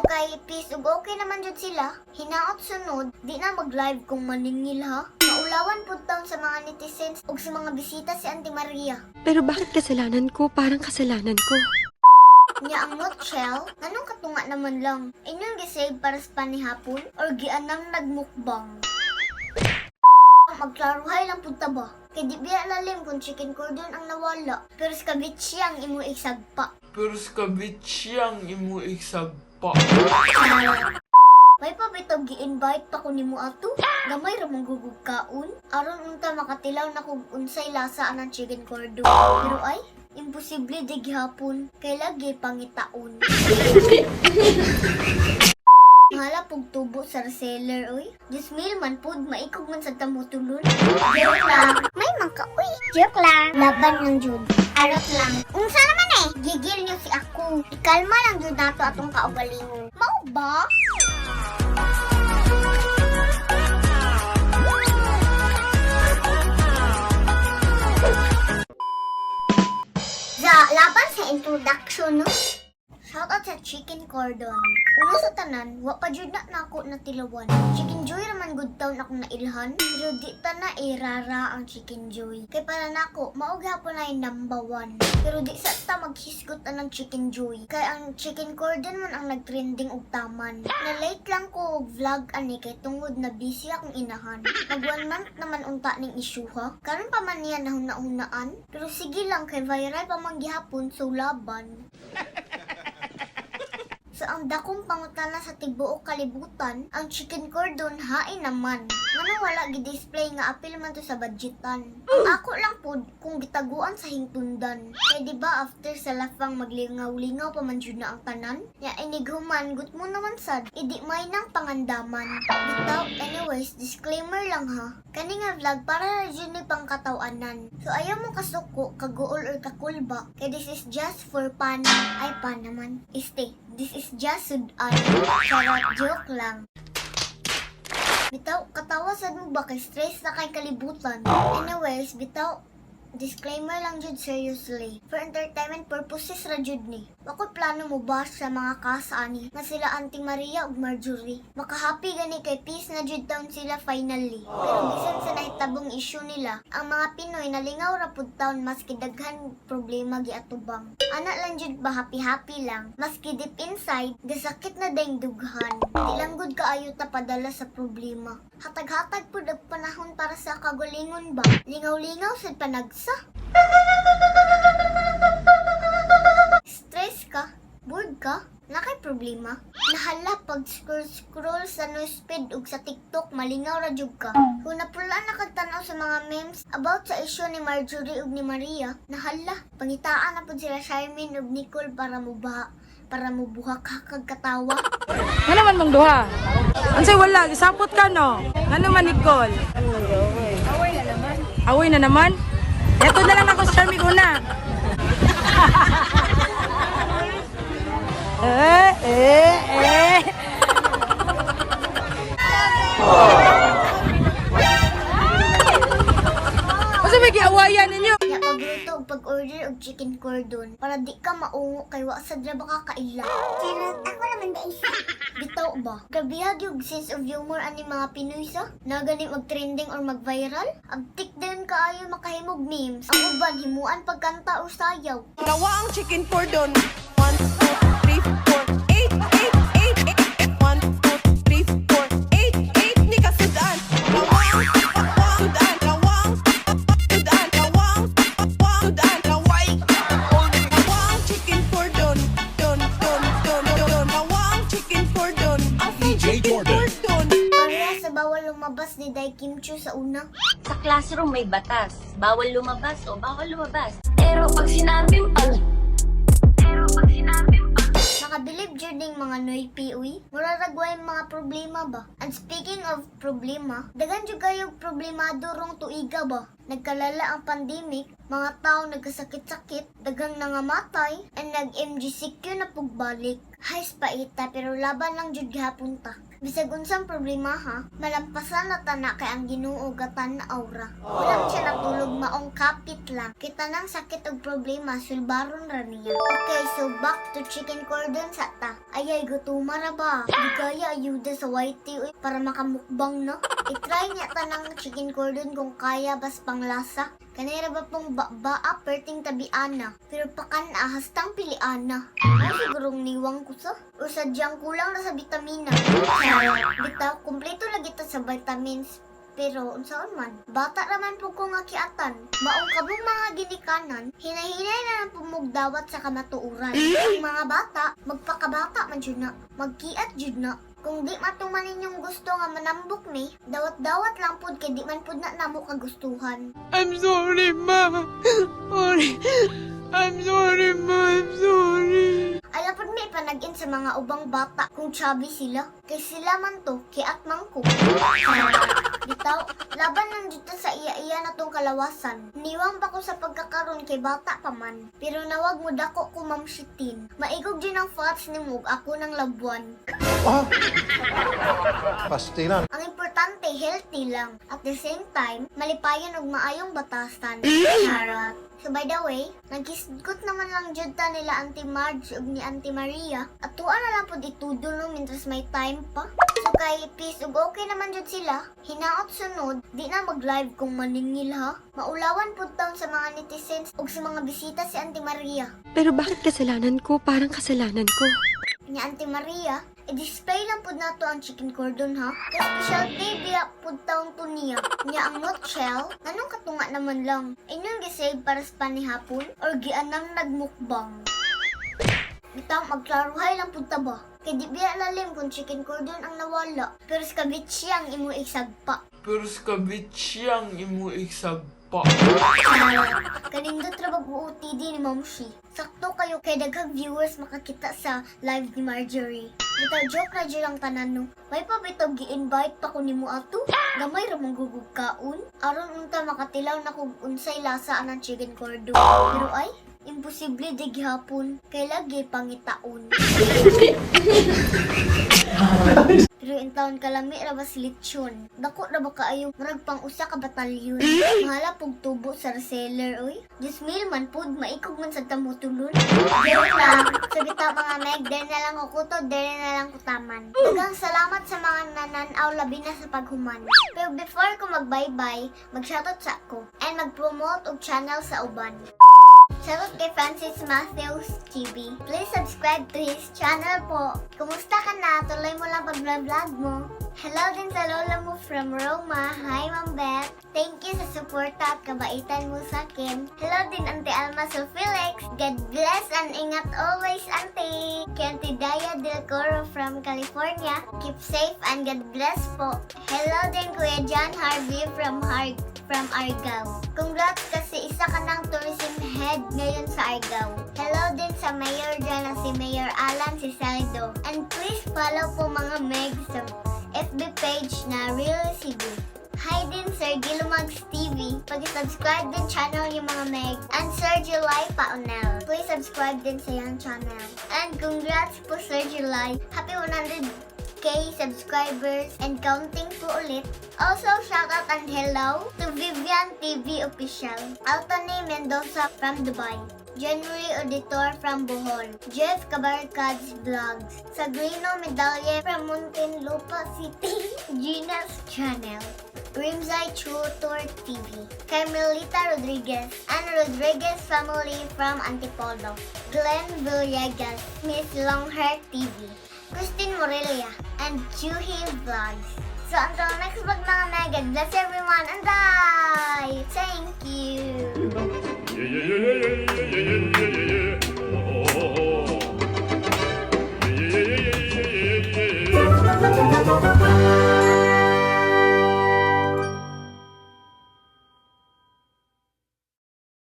Kay peace ug okay naman jud sila. Hinaot sunod, di na mag-live kung maningil ha. Maulawan pud taon sa mga netizens ug sa mga bisita si Auntie Maria. Pero bakit kasalanan ko? Parang kasalanan ko. Nya ang nutshell, nganong katunga naman lang? Inyong gisave para sa panihapon or gianang nagmukbang? Magklaruhay lang punta ba? Kay di biya lalim kung chicken cordon ang nawala. Pero sa kabitsi ang imo isagpa. Pero sa kabitsiyang imo isagpa. May pabitaw gi-invite pa ko nimo ato. Gamay ra mong gugug kaon. Aron unta makatilaw na kung unsay lasa anang chicken cordon. Pero ay, imposible di gihapon. Kay lagi pangitaon. Mahala pug tubo sa reseller, oy. Diyos mil man pud, maikog man sa tamutulon. Joke lang. May mangka, uy. Joke lang. Laban lang, Jud. Arot lang. Unsa naman eh? Gigil niyo si ako. Ikalma lang, Jud, nato atong kaugalingon. Mao ba? Sa laban sa introduction, no? Shoutout sa Chicken Cordon. Una sa tanan, wa pa jud na nako na tilawan. Chicken Joy raman good town akong nailhan, pero di ta na irara ang Chicken Joy. Kay para nako, mao gyapon na yung number one. Pero di sa ta maghisgot anang Chicken Joy. Kay ang Chicken Cordon man ang nagtrending og taman. Na late lang ko og vlog ani kay tungod na busy akong inahan. Mag one month naman unta ning issue ha. Karon pa man niya nahuna-hunaan. Pero sige lang kay viral pa man gihapon, so laban. So ang dakong pangutana sa tibuok kalibutan, ang chicken cordon hain naman. Nganong wala gi-display nga apil man to sa budgetan. Ang ako lang pod kung gitaguan sa hingtundan. Kay di ba after sa lafang maglingaw-lingaw pa man jud na ang tanan? Ya inighuman gut mo naman sad, idi may nang pangandaman. Bitaw, anyways, disclaimer lang ha. Kani nga vlog para ra jud ni pangkatawanan. So ayaw mo kasuko, kaguol or kakulba. Kay this is just for fun. Ay pa naman. Este, this is just sudan. Charot, joke lang. Bitaw, katawa sad mo ba kay stress na kay kalibutan? Anyways, bitaw, disclaimer lang jud seriously. For entertainment purposes ra jud ni. Wako plano mo ba sa mga kasa ani nga sila Auntie Maria ug Marjorie. Makahappy gani kay peace na jud taon sila finally. Pero bisan sa nahitabong issue nila, ang mga Pinoy nalingaw ra pud taon maski daghan problema giatubang. Ana lang jud ba happy-happy lang, maski deep inside gasakit na dayng dughan. Di lang gud kaayo ta padala sa problema. Hatag-hatag pud og panahon para sa kagalingon ba. Lingaw-lingaw sad panagsa. Stress ka? Bored ka? Nakay problema? Nahala pag scroll-scroll sa newsfeed ug sa TikTok, malingaw ra jud ka. Kung napula na kag tan-aw sa mga memes about sa issue ni Marjorie ug ni Maria, nahala, pangitaan na pud sila Charmaine ug Nicole para mubuhak kag katawa. Nga naman mong duha? Unsay wala, gisapot ka no? Nga naman Nicole? Away na naman. Away na naman? Eto na lang ako sa Charmy una. Eh, eh, eh. Unsa may giawayan ninyo? Ya pagluto ug pag-order og chicken cordon para di ka maungo kay wa sad ra ba ka kaila. Charot, ako naman da isa. Bitaw ba? Grabeha gyud sense of humor ani mga Pinoy sa. Na gani mag-trending or mag-viral? Abtik din kaayo makahimog memes. Ang uban himuan pagkanta or sayaw. Nawa ang chicken cordon. 1, 2, 3, 4, 8, 8, 8, 8, 1, 2, 3, 4, 8, 8, ni kasudan. Nawa ang sudan, nawa ang sudan, nawa ang sudan, naway. Nawa ang chicken cordon, don, don, don, don. Nawa ang chicken cordon. Ang chicken cordon. Pareha sa bawal lumabas ni Dai Kim Chu sa una. Sa classroom may batas. Bawal lumabas o bawal lumabas. Pero pag sinabing pag... Pero pag sinabing pag... Makabilib jud ning mga noypi uy. Mura ra gway mga problema ba. And speaking of problema, daghan jud kayo problemado rong tuiga ba. Nagkalala ang pandemic, mga tao nagkasakit-sakit, daghang nangamatay, and nag-MGCQ na pugbalik. Hays paita, pero laban lang jud gihapon ta. Bisag unsang problema ha, malampasan na ta na kay ang Ginoo gatan-aw ra. Wala siya natulog, maong kapit lang. Kita nang sakit og problema, sulbaron ra niya. Okay, so back to chicken cordon sa ta. Ayay, gutuma ra ba? Di kaya ayuda sa YT uy, para makamukbang no? I-try niya tanang chicken cordon kung kaya bas panglasa. Kanira ba pong ba-ba perting tabiana. Pero pakan hastang piliana. Ay, sigurong niwang ko sa. O sadyang kulang na sa bitamina. Kaya, bitaw, kumpleto lagi to sa vitamins. Pero unsaon man, bata raman po ko nga kiatan. Maong kabong mga ginikanan, hinahinay na lang pumugdawat sa kamatuoran. Ang mga bata, magpakabata man jud na, magkiat jud na. Kung di matuman ninyong gusto nga manambok ni, dawat-dawat lang pud kay di man pud na namo kagustuhan. I'm sorry, ma. Sorry. I'm sorry, ma. I'm sorry. Ala pud may panag-in sa mga ubang bata kung chubby sila. Kay sila man to, kiat man ko. Bitaw, laban lang dito sa iya-iya na tong kalawasan. Niwang pa ko sa pagkakaroon kay bata pa man. Pero nawag mo dako ko mamshitin. Maigog din ang fats ni Mug ako ng labuan. Ah! Pastilan. Ang importante, healthy lang. At the same time, malipayon og maayong batasan. Charot. So by the way, nagkisgot naman lang jud ta nila Auntie Marge ug ni Auntie Maria. At tuwa na lang pud itudo no mientras may time pa. So kay peace ug okay naman jud sila. Hinaot sunod, di na mag-live kung maningil ha. Maulawan pud taon sa mga netizens ug sa mga bisita si Auntie Maria. Pero bakit kasalanan ko? Parang kasalanan ko. Ni Auntie Maria, i-display lang pud nato ang chicken cordon ha. Kay specialty biya pud taong to niya. Nya ang nutshell, anong katunga naman lang. Inyong gisave para sa panihapon or gianang nagmukbang. Bitaw magklaruhay lang pud ta ba. Kay di biya lalim kung chicken cordon ang nawala. Pero sa kabitsi ang imo isagpa. Pero sa kabitsiyang imo isagpa. Kanindot ra bag OOTD ni Ma'am Shi. Sakto kayo kay daghang viewers makakita sa live ni Marjorie. Bitaw joke ra jud ang tanan no. May pa bitaw gi-invite pa ko nimo ato. Gamay ra mong gugug kaon. Aron unta makatilaw na kung unsay lasa anang chicken cordon. Pero ay, imposible di gihapon. Kay lagi pangitaon. Pero in taon kalami ra ba si lechon? Dako ra ba kaayo murag pang usa ka batalyon? Mahala pug tubo sa reseller oy. 10,000 man pud maikog man sa tamutulon. Joke lang. So bitaw mga meg, dere na lang ko kuto, dere na lang ko taman. Daghang salamat sa mga nananaw labi na sa paghuman. Pero before ko mag-bye-bye, mag-shoutout sa ako and mag-promote og channel sa uban. Shoutout kay Francis Matthews TV. Please subscribe to his channel po. Kumusta ka na? Tuloy mo lang pag-vlog mo. Hello din sa lola mo from Roma. Hi, Ma'am Beth. Thank you sa suporta at kabaitan mo sa akin. Hello din, Auntie Alma Sol Felix. God bless and ingat always, Auntie. Kay Auntie Daya Del Coro from California. Keep safe and God bless po. Hello din, Kuya John Harvey from Argao. Congrats kasi isa ka ng tourism head ngayon sa Argao. Hello din sa mayor dyan na si Mayor Alan Cisaldo. And please follow po mga Meg sa FB page na Real Cebu. Hi din Sir Gilumags TV. Pag-subscribe din channel yung mga Meg. And Sir July Paonel. Please subscribe din sa iyang channel. And congrats po Sir July. Happy 100K subscribers and counting po ulit. Also, shout out and hello to Vivian TV Official, Altony Mendoza from Dubai, January Auditor from Bohol, Jeff Cabarcads Vlogs, Sagrino Medalye from Muntinlupa City, Gina's Channel, Rimzai Tutor TV, Carmelita Rodriguez, and Rodriguez family from Antipolo, Glenn Villegas, Miss Longhair TV, Christine Morelia, and Juhi Vlogs. So until next vlog mga Meg, God bless everyone and bye! Thank you!